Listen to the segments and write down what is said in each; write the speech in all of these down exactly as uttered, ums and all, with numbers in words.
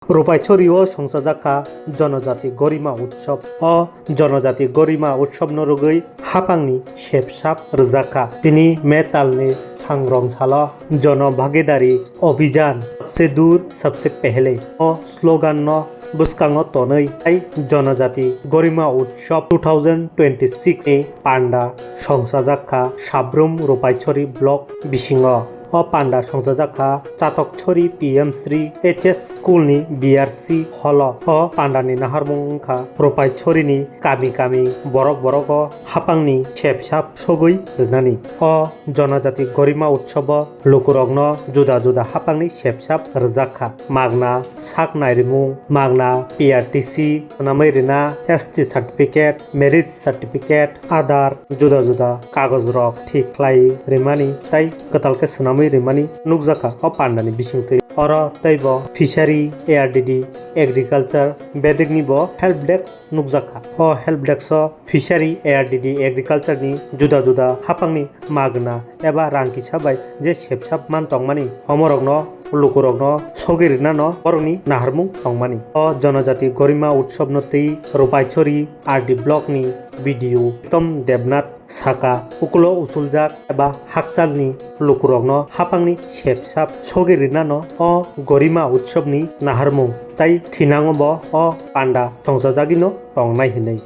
Rupaisori o songchajak kha Jonojati Gorima Utsob. O Jonojati Gorima Utsob no rwgwi hapangni sepsap rwjak kha. Tini May talni sangrong salo Jono Bhagidari Abhijan Sabse Dur Sabse Pehle o slogan no bwskango tonwi tai Jonojati Gorima Utsob two thousand twenty-six ni panda songchajak kha Sabrum Rupaisori block bisingo. O panda songchajak kha Chatokchori P M Shri H S School ni B R C hall o. O panda ni naharmung wngkha Rupaisori ni kami kami borok borogo hapangni sepsap sogwi rwnani. O Jonojati Gorima Utsobo lukurokno juda juda hapangni sepsap rwjak kha. Magna sak nairimung, magna P R T C swnamwi rwna, S T certificate, marriage certificate, Aadhaar, juda juda kagojrok thik khlai rwmani tei kwtal khe swnamwi rwmani nukjak kha o pandani bisingtwi. Oro teibo Fishery, A R D D, Agriculture, bedekni bo help desk nukjak kha. O help desk o Fishery, A R D D, Agriculture ni juda juda hapangni magna eba rang kisa bai je sepsap man tongmani, omorokno, lukurokno sogwi rwnano borokni naharmung tongmani. O Jonojati Gorima Utsob no twi Rupaisori R D block ni B D O Pritom Debnath saka, ukulo usuljak eba hakchalni lukurokno hapangni sepsap sogwi rwnano o Gorima Utsob ni naharmung tai thinango bo o panda songchajagwino tongnai hinwi.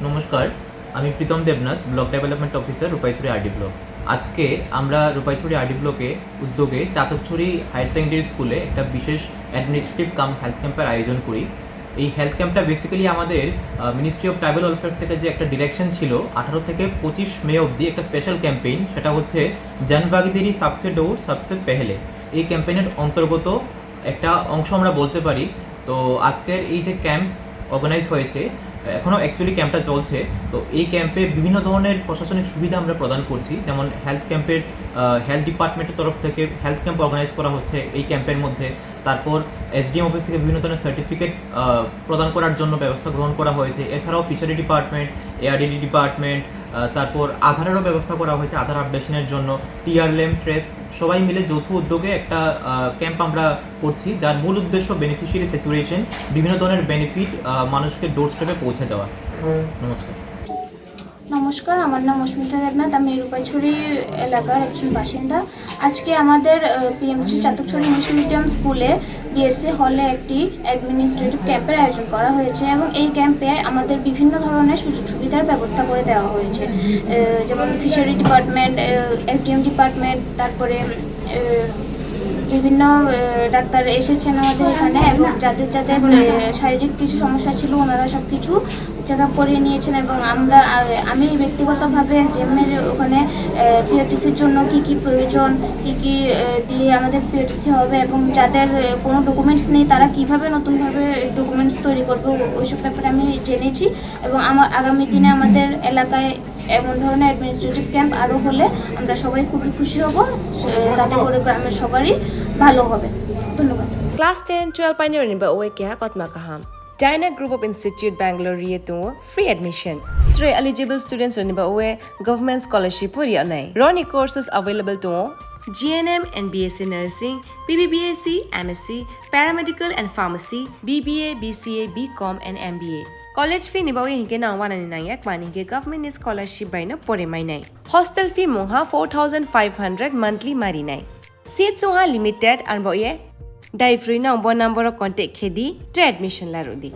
নমস্কার, আমি প্রীতম Debnath, block development officer, Rupaichhari RD block. আজকে আমরা রূপাইছড়ি আরডি ব্লকে উদ্যোগে Chatakchhari higher secondary স্কুলে একটা বিশেষ অ্যাডমিনিস্ট্রেটিভ কাম হেলথ ক্যাম্পের আয়োজন করি। এই হেলথ ক্যাম্পটা বেসিক্যালি আমাদের মিনিস্ট্রি অফ ট্রাইবাল ওয়েলফেয়ার থেকে যে একটা ডিরেকশন ছিল, আঠারো থেকে পঁচিশ মে অবধি একটা স্পেশাল ক্যাম্পেইন, সেটা হচ্ছে জন ভাগিদারি সবসে দৌড় সবসে পেহলে। এই ক্যাম্পেইনের অন্তর্গত একটা অংশ আমরা বলতে পারি। তো আজকের এই যে ক্যাম্প অর্গানাইজ হয়েছে, এখনও অ্যাকচুয়ালি ক্যাম্পটা চলছে। তো এই ক্যাম্পে বিভিন্ন ধরনের প্রশাসনিক সুবিধা আমরা প্রদান করছি, যেমন হেলথ ক্যাম্পের হেলথ ডিপার্টমেন্টের তরফ থেকে হেলথ ক্যাম্প অর্গানাইজ করা হচ্ছে এই ক্যাম্পের মধ্যে। তারপর এসডিএম অফিস থেকে বিভিন্ন ধরনের সার্টিফিকেট প্রদান করার জন্য ব্যবস্থা গ্রহণ করা হয়েছে। এছাড়াও ফিশারি ডিপার্টমেন্ট, এআরডিডি ডিপার্টমেন্ট, তারপর আধারেরও ব্যবস্থা করা হয়েছে আধার আপডেশনের জন্য। টিআরএলএম ট্রেস সবাই মিলে যৌথ উদ্যোগে একটা ক্যাম্প আমরা করছি, যার মূল উদ্দেশ্য বেনিফিশিয়ারি স্যাচুরেশন, বিভিন্ন ধরনের বেনিফিট মানুষকে ডোর স্টেপে পৌঁছে দেওয়া। নমস্কার। নমস্কার, আমার নাম অস্মিতা দেবনাথ। আমি রূপাইছড়ি এলাকার একজন বাসিন্দা। আজকে আমাদের পিএমসি চাতকছড়ি ইংলিশ মিডিয়াম স্কুলে বিএসসি হলে একটি অ্যাডমিনিস্ট্রেটিভ ক্যাম্পের আয়োজন করা হয়েছে এবং এই ক্যাম্পে আমাদের বিভিন্ন ধরনের সুযোগ সুবিধার ব্যবস্থা করে দেওয়া হয়েছে। যেমন ফিশারি ডিপার্টমেন্ট, এসডিএম ডিপার্টমেন্ট, তারপরে বিভিন্ন ডাক্তার এসেছেন আমাদের এখানে এবং যাদের যাদের শারীরিক কিছু সমস্যা ছিল, ওনারা সব কিছু চেক আপ করিয়ে নিয়েছেন এবং আমরা আমি ব্যক্তিগতভাবে এসডিএম এর ওখানে পিআরটিসির জন্য কি কি প্রয়োজন, কি কি দিয়ে আমাদের পিআরটিসি হবে এবং যাদের কোনো ডকুমেন্টস নেই, তারা কিভাবে নতুনভাবে ডকুমেন্টস তৈরি করবে, ওইসব ব্যাপারে আমি জেনেছি। এবং আমার আগামী দিনে আমাদের এলাকায় এমন ধরনের অ্যাডমিনিস্ট্রেটিভ ক্যাম্প আরও হলে আমরা সবাই খুবই খুশি হব। তাতে করে গ্রামের সবারই ভালো হবে। ধন্যবাদ। Class ten, twelve painirokni ba oe keha kotma kaham. Dyna Group of Institute, Bangalore ri tongo free admission. Tre eligible students rokni ba oe government scholarship pori anai. Roni courses available tongo GNM and BSc Nursing, BBBSc, MSc, Paramedical and Pharmacy, BBA, BCA, BCom and MBA. College fee ni bagwi hinkhe nang wanani nangya kmani hinkhe government ni scholarship bai no pore mainai. Hostel fee mungha four thousand five hundred monthly marinai. Seat sungha limited anbo ye. Dai free no bo number o contact khedi tre admission larudi.